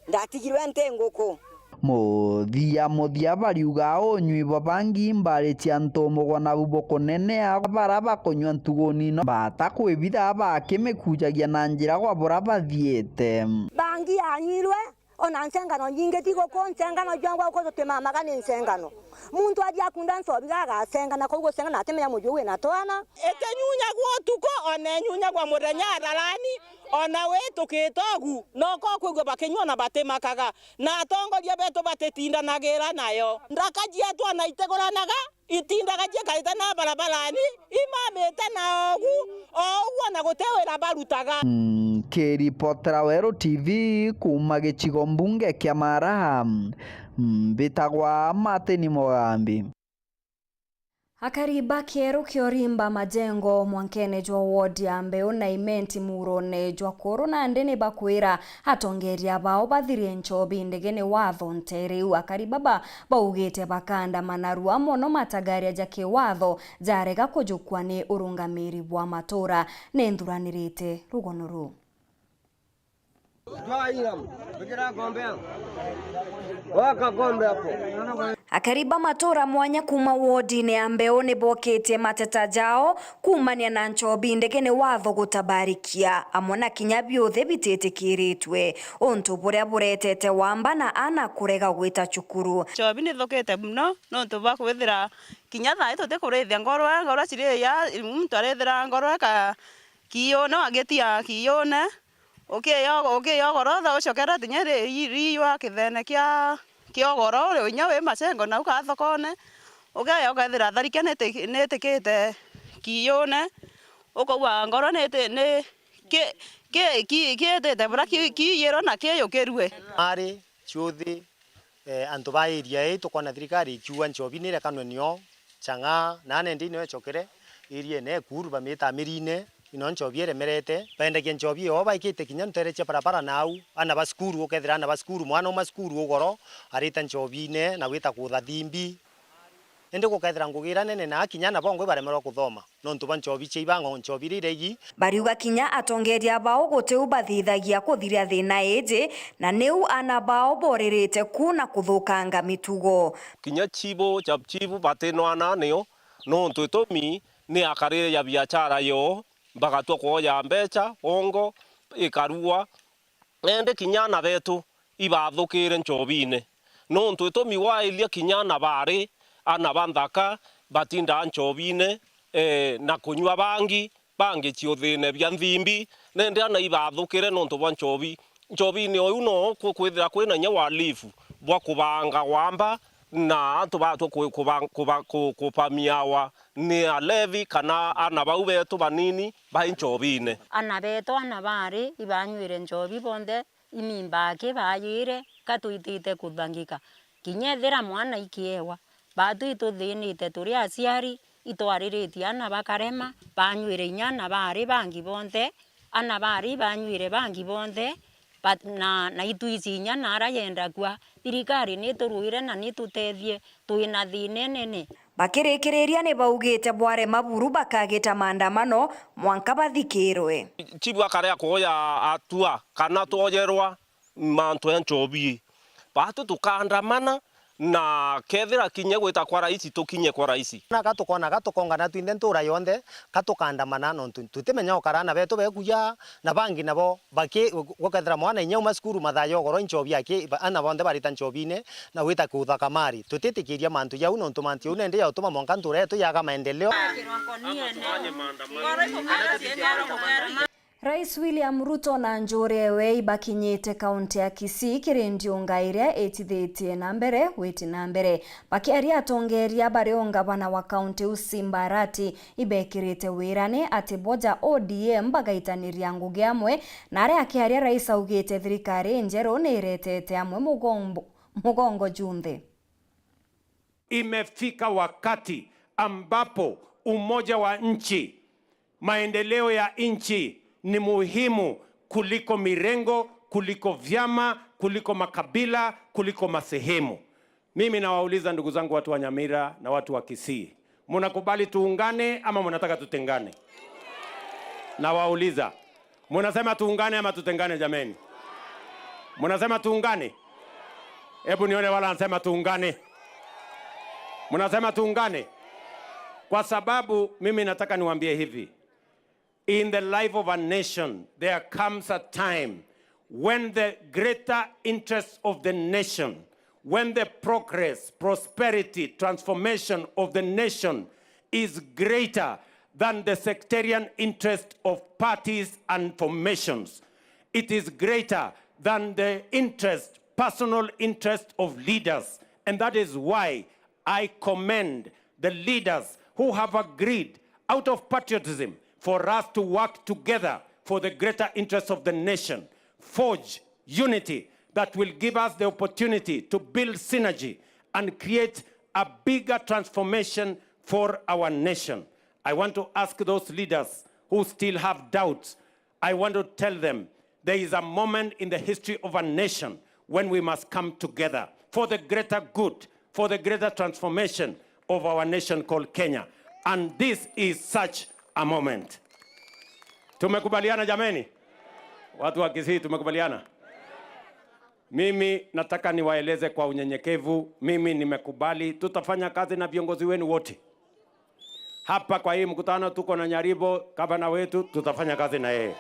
ndatigirwe nti nguku. Muthia muthia bariuga unyui bwa bangi mbari cia ntumugwa nabu bukunenea bara bakunyua ntuguni no bata kwibitha bakimikujagia na njira gwa bura bathiite. Bangi yanyuirwe, Ona ncengano nyingi ti guku, ncengano jongwa guku tutimamaga ni ncengano. Muntu athi akunda nsobi gagacengana, kau gucengana atimenya muju wina twana. Itinyunyagwa utuku, ona inyunyagwa muthenya atharani, ona witukite ugu, noko ukwigua bakinyua na batimakaga, na atongoria betu batitindanagira nayo. Nthaka cietu ona itiguranaga, Itindaga ciikarite na barabarani, imamite na ogu, o uguo na guti wira barutaga. Nkiripotera Weru T V kuuma gicigo mbunge kia Mara, mbitagwa Martin Mugambi. Akari ba kieru kia Orimba Majengo mwankene jwa ward ya Mbeu na Imenti murone jwa Kuru nandi ni bakwira atongeria bao bathirie nchobi ndegene watho ntere iu. Akari baba baugite bakaandamana rua mono matagaria ja kiwatho jarega kujukwa ni urungamiri bwa matura. Ni nthuranirite rugono ruu. Toa hii hapo. Wekera ng'ombe hapo. Waka ng'ombe hapo. Akari ba matuura mwanya kuuma wodine ya Mbeu ni bokitie mateta jao kuumania na nchobi ndege ni watho gutabarikia, amwe na kinya biuthi bititikiritwe, untu buria buretete wamba na ana kurega gwita cukuru. Nchobi ni ithukite mono nontu bwa kwithira kinya thaa ii tutikurithia ngorwe, ngorwe ciriya, muntu arithira ngorwe ka kiune, agitia kiune. Ukiyo-, ukiyogorotha ucokera tinya ri-, ri-, riua kithene kia, kia ugoro, uri inya wi macengo nau ka thokone, ukeya ukethira tharike niti-, nitikite kiune, ukauga ngoro niti-, ni-, ki-, ki-, ki-, kiitite bura ki-, kiiyirwe na kiyukirue. Ari ciuthi, eh, antu ba area ii, tukwona thirikari ikiuga nchobi ni irekanwe nio, Chang'aa, na nende ino icokere, area ene Ekuru bamita mirine, ino nchobi iremerete, baendagia nchobi iyo baikite kinya ntere cia barabara nau, ana ba cukuru, ukethira ana ba cukuru, mwana uma cukuru ugoro, arita nchobine, na gwita kutha thimbi. Indi gukethira ngugi iria nene na kinya ana bongwa ibaremerwa kuthoma. Nontu bwa nchobi cia ibango, nchobi iria iregi. Bariuga kinya atongeria bao gutiu bathithagia kuthiria thina iji, na niu ana bao boririte ku na kuthukanga mitugo. Kinya chibu, chap chibu, batinwana nio, nontu itumi ni akarire ya biachara yo, bagatua kwoya mbecha, bongo, ikarua, Indi kinya ana betu ibathukire nchobine, nontu itumi wailia kinya ana bari ana ba nthaka batindaa nchobine, ee, na kunyua bangi, bangi ciuthine bia nthimbi, nindi ana ibathukire nontu bwa nchobi. Nchobine oyu no ku-, kwithira kwina inya walifu bwa kubanga wamba na antu batwe ku-, kuba-, kuba-, ku-, kupamiawa ni alevi kana ana bau betu banini bai nchobine. Ana betu ana bari ibanyuire nchobi bonthe, imimba aki bayire, ka twitite kuthangika. Kinya ethira mwana ikiewa, batwi ituthinite turi aciari, itwariritie ana bakarema, banyuire inya ana bari bangi bonthe, ana bari ibanyuire bangi bonthe, ba-, na, na itwiji inya nara yenda kua. Thirikari niturwire na nitutethie, twina thina inene. Bakirikiriria ni baugite bwarema buru bakagita maandamano mwanka bathikirwe. Chibu akarea kuoya atua kana twojerwa mantu ya nchobi. Batu tukaandamana na kethira kinya gwita kwa raisi, tukinye kwa raisi. Na ka tukona, ka tukongana twinthe ntura yonthe, ka tukaandamana, nontu tutimenya ukara ana betu bekuya, na bangi nabo baki-, gukethira mwana inya uma cukuru mathaa ya ugoro, nchobi aki-, ba-, ana bonthe barita nchobine, na gwita kutha kamari. Tutitikiria mantu jau, nontu mantu jau nende jautuma mwanka ntura yetu yaga maendeleo. Rais William Ruto na njuri ewe ibakinyite kaunti ya Kisii kiri ndiunga iria itithitie na mbere gwiti na mbere. Bakiaria atongeria bari o ngavana wa kaunti iu Simba Arati ibekirite wirane ati bo ja O D M bagaitaniria ngugi amwe, na aria akiaria rais augite thirikari injeru ni iretete amwe mugombo-, mugongo junthe. Imefika wakati ambapo umoja wa nchi, maendeleo ya nchi ni muhimu kuliko mirengo, kuliko vyama, kuliko makabila, kuliko masehemu. Mimi nawauliza ndugu zangu watu wa Nyamira na watu wa Kisii, mnakubali tuungane ama mnataka tutengane? Nawauliza, mnasema tuungane ama tutengane jameni? Mnasema tuungane? Hebu nione wala wanasema tuungane. Mnasema tuungane? Kwa sababu mimi nataka niwaambie hivi. In the life of a nation, there comes a time when the greater interests of the nation, when the progress, prosperity, transformation of the nation is greater than the sectarian interest of parties and formations. It is greater than the interest, personal interest of leaders. And that is why I commend the leaders who have agreed out of patriotism for us to work together for the greater interest of the nation, forge unity that will give us the opportunity to build synergy and create a bigger transformation for our nation. I want to ask those leaders who still have doubts, I want to tell them there is a moment in the history of a nation when we must come together for the greater good, for the greater transformation of our nation called Kenya. And this is such a moment. Tumekubaliana jameni? Watu wa Kisii, tumekubaliana? Mimi nataka niwaeleze kwa unyenyekevu, mimi nimekubali, tutafanya kazi na viongozi wenu wote. Hapa kwa hii mkutano tuko na Nyaribo, gavana wetu, tutafanya kazi na yeye.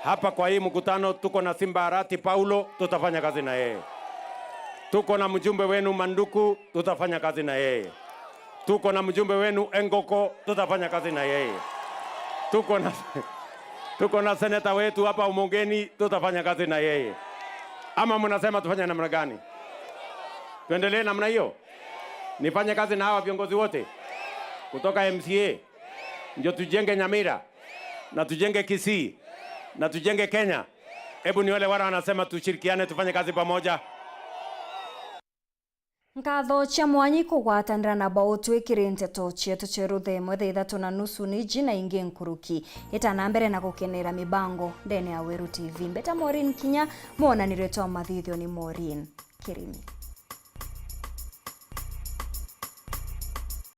Hapa kwa hii mkutano tuko na Simba Arati Paulo, tutafanya kazi na yeye. Tuko na mjumbe wenu Manduku, tutafanya kazi na yeye. Tuko na mjumbe wenu Engoko, tutafanya kazi na yeye. Tuko na, tuko na seneta wetu hapa Umongeni, tutafanya kazi na yeye. Ama mnasema tufanye namna gani? Tuendelee namna hiyo? Nifanye kazi na hawa viongozi wote kutoka M C A, ndio tujenge Nyamira na tujenge Kisii na tujenge Kenya? Hebu ni wale wale wanasema tushirikiane, tufanye kazi pamoja. Nkatho cia mwanya ikugwatanira na bautwikiri nteto cietu cia ruthe imwe thaa ithatu na nusu ni iji na ingi nkuruki. Ita na mbere na gukenera mibango ndene ya Weru T V. Mbeta Maureen Kinya, mwonanire twa mathithio ni Maureen Kirimi.